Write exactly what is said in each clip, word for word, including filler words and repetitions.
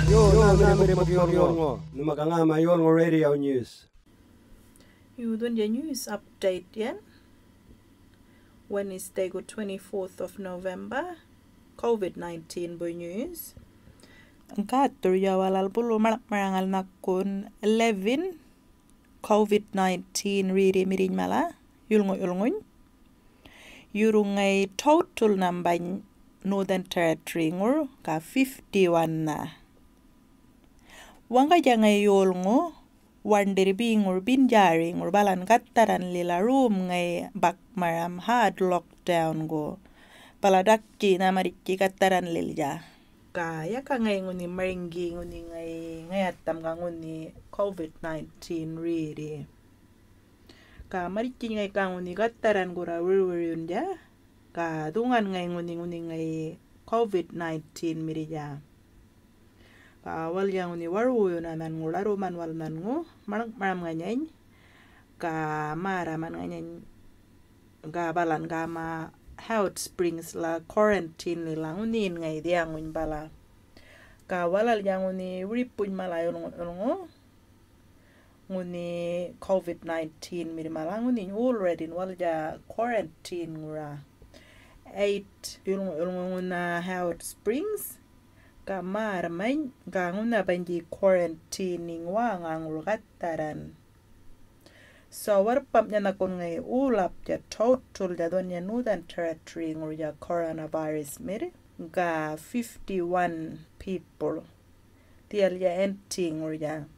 Yo, yo, nhanmiri buk yolŋu. Numa ga ŋäma yolŋu radio news. Yudhunja news update yan. Wednesday gu twenty-fourth of November, covid nineteen buy news. Gathurya walal bulu marak maraŋal nakun eleven covid nineteen riri miriny mala yulŋu yulŋuny. Yurru ŋayi total nambany Northern Territory ŋur ga fifty-one na. Waŋgajja ŋayi yolŋu waṉḏirr beŋur binjari ŋur balan gatharran lila rom ŋayi bakmaram hard lockdown gu. Bala ḏakkina marrtji gatharran lilja. Ga yaka ŋayi ŋunhi marŋgi ŋunhi ŋayi ŋayatham ga ŋunhi covid nineteen riri. Ga marrtjiny ŋayi ga ŋunhi gatharran gurra wirwiriyunja, ga dhuŋan ŋayi ŋunhi ŋunhi ŋayi covid nineteen mirrija. Ga walja ŋunhi warwuyuna nhanŋu ḻarruman wal nhanŋu marak maram ŋanyany, ga märraman ŋanyany, ga balan gama Howard Springs la quarantine lila ŋunhiyin ŋayi dhiyaŋuny bala. Ga walalja ŋunhi wiripuny mala yulŋu yulŋu ŋunhi covid nineteen mirri mala ŋunhiny already walja quarantine ŋura. Eight yulŋu yulŋu ŋunha Howard Springs, ga märrmany, ga ŋunha banji quarantining wäŋa ŋur gatharran. So warrpamnha nhakun ŋayi ulapja totalja dhuwannha Northern Territory ŋurrja coronavirus mirr, ga fifty-one people. Dhiyalja anti ŋurrja.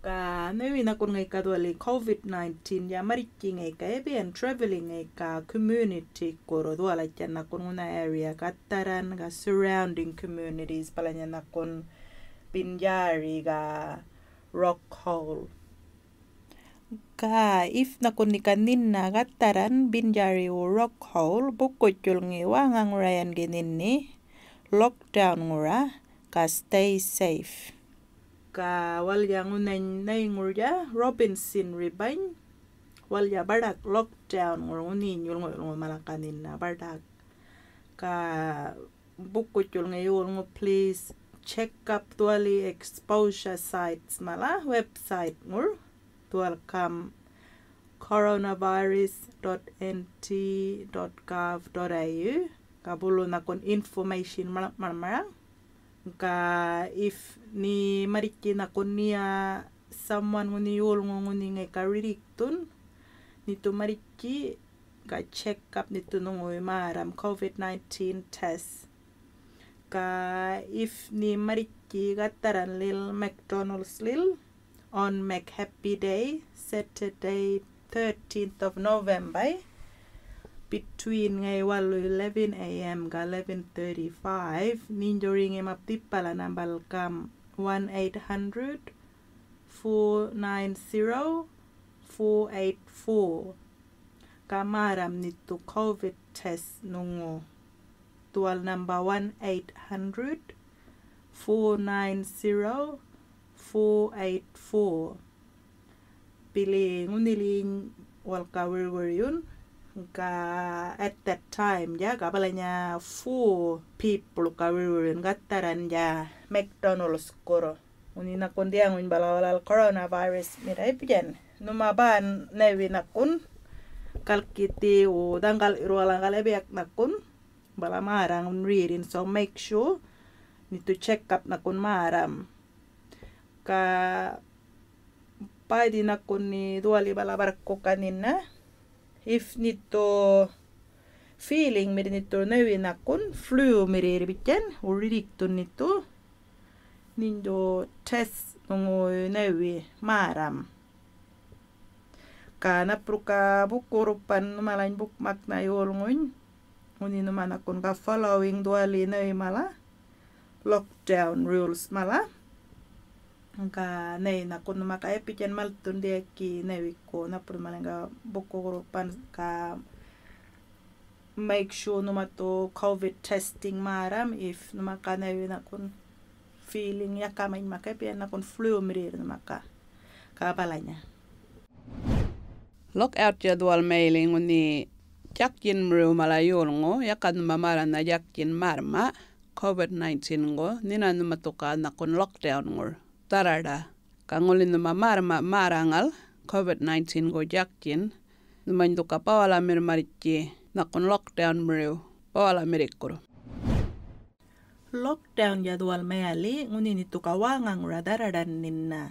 Ga ŋayi nhakun ŋayi ga dhuwali covid nineteen ya marrtji ŋayi ga yabiyan traveling ŋayi ga community gurru dhuwalajjan nhakun ŋunha area gatharran ga surrounding communities balanya nhakun Binjari ga Rock Hole. Ga if nhakun nika nhinna gatharran Binjariwu Rock Hole, bukutjulŋi wäŋa ŋura yan gi nhinni, lockdown ŋura, ga stay safe. Ga walja ŋunhany nhayi ŋurrja Robinson ribany, walja baḏak lockdown ŋur ŋunhiny yulŋu yulŋu malaka nhinna baḏak. Ga bukutjulŋi yolŋu, please check up dhuwali exposure sites mala website ŋur, dhuwal gam coronavirus dot N T dot gov dot A U, ga bulu nhakun information marak marak marak. Ga if nhi marrtji nhakun nhiya someone ŋunhi yolŋu ŋunhi ŋayi ga rirrikthun, nhitu marrtji ga check up nhitu nhuŋuy märram covid nineteen test. Ga if nhi marrtji gatharran lil McDonald's lil on Mac Happy Day, Saturday, thirteenth of November, between ŋayi walu eleven A M ga eleven thirty-five, nhinjurriŋi map dhipala nambal gam one eight hundred, four nine zero, four eight four. Ga märram nhitu covid test nhuŋu. Dhuwal number one eight hundred, four nine zero, four eight four. Bili ŋunhiliny walal ga wirwiriyun, ga at that time ja, ga balanya four people ga wirwiriyun gatharran ja McDonald's gurru. Ŋunhi nhakun dhiyaŋuny bala walal coronavirus mirra bitjan. Nhuma ban nhayawi nhakun galkithiwu dhaŋgal'yurr walal ga biyak nhakun, bala märraŋun rerrin, so make sure nhitu check up nhakun märram. Ga bäydhi nhakun nhi dhuwali bala barrkuka nhinna, if nhitu feeling mirr nhitu nhayawi nhakun flu mirr bitjan, wu rirrikthun nhitu, nhindu test nhuŋu nhayawi märram. Ga napurr ga bukkurrupan nhumalany bukmaknha yolŋuny, ŋunhi nhuma nhakun ga following dhuwali nhayawi mala lockdown rules mala. Ga nhayawi nhakun nhuma ga yapitjan malthun dhiyakki nhayawiku, napurr nhumaliny ga bukkurrupan ga make sure nhumatu covid testing märram, if nhuma ga nhayawi nhakun feeling yakamany maka, biyan nhakun flu mirr nhuma ga. Ga balanya. Lockout ja dhuwal mayli ŋunhi jakjin miriw mala yolŋu, yaka nhuma märranha jakjin märrma, COVID nineteen-ŋu nhina nhuma thuka nhakun lockdown-ŋur dharraḏa, ga ŋuli nhuma märrma' märraŋal COVID nineteen-gu djaktjin, nhumany thuka bawalamirr marrtji nhakun lockdown-miriw bawalamirrikurr. Lockdown-dja dhuwal mayali ŋunhi nithu ga wäŋaŋura dharraḏan nhinna.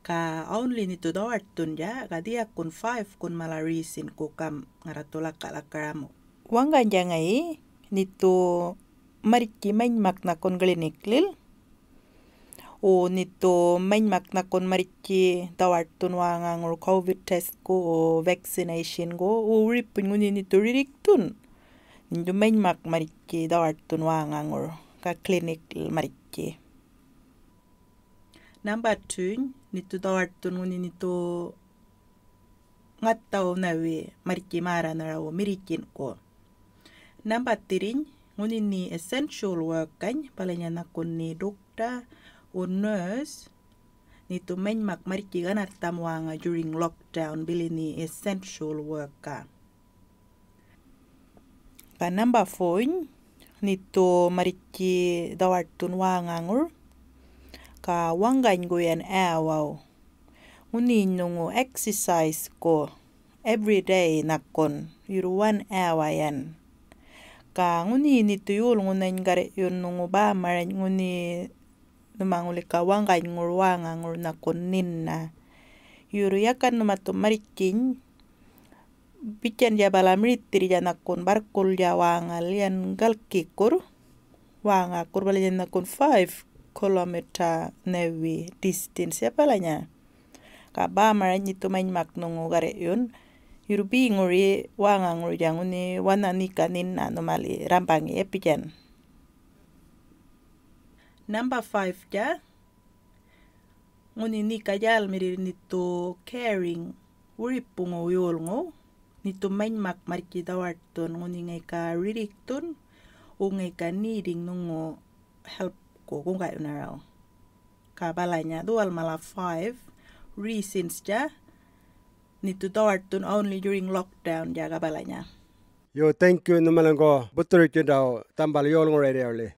Ga only nithu dhawaṯthundja, ga dhiyakun five-kun mala reason-ku gam' ŋarra dhu laka-lakaram. Waŋganydja ŋayi nithu marrtji manymak nhakun clinic-lil. Wo nithu manymak nhakun marrtji dhawaṯthun wäŋaŋur COVID test-ku, wo vaccination-gu, wo wiripuny ŋunhi nithu rirrikthun. Nithu manymak marrtji dhawaṯthun wäŋaŋur, ga clinic-lil marrtji. Number two-ny, nithu dhawaṯthun ŋunhi nithu ŋathaw nhawi marrtji märranharawu mirritjin'ku. Number three-ny, ŋunhi nhi essential work-kany, balanya nhakun nhi doctor, wo nurse, nithu manymak marrtji ganarrtham wäŋa during lockdown, bili nhi essential worker. Ga number four-ny, nithu marrtji dhawaṯthun wäŋaŋur, ga waŋganygu yan hour-w. Ŋunhi nhuŋu exercise-ku every day nhakun, yurr one hour yan. Ga ŋunhi nithu yolŋunhany garriꞌyun nhuŋu bämarany ŋunhi nhuma ŋuli ga waŋganyŋur wäŋaŋur nhakun nhinna. Yurr yakan nhuma thu marrtjiny, bitjandja bala mirithirrnydja nhakun barrkuldja wäŋal yan galkikurr wäŋakurr, bala yan nhakun five kilometer nhawi distance ya balanya. Ga bämarany nithu manymak nhuŋu garriꞌyun, yurr beŋuri wäŋaŋurtja ŋunhi wanha nhika nhinna nhumali rrambaŋi yapitjan. Number five-dja, ŋunhi nhika djälmirri nithu caring wiripuŋu yolŋu, nithu manymak marrtji dhawaṯthun, ŋunhi ŋayika rirrikthun, wo ŋayika needing nhuŋu help-ku guŋgayunaraw. Ga balanya dhuwal mala five reasons-dja nithu dhawaṯthun only during lockdown-dja ga balanya. Yo, thank you, nhumaliŋgu buthurutjindaw dhambal yolŋur area-wli.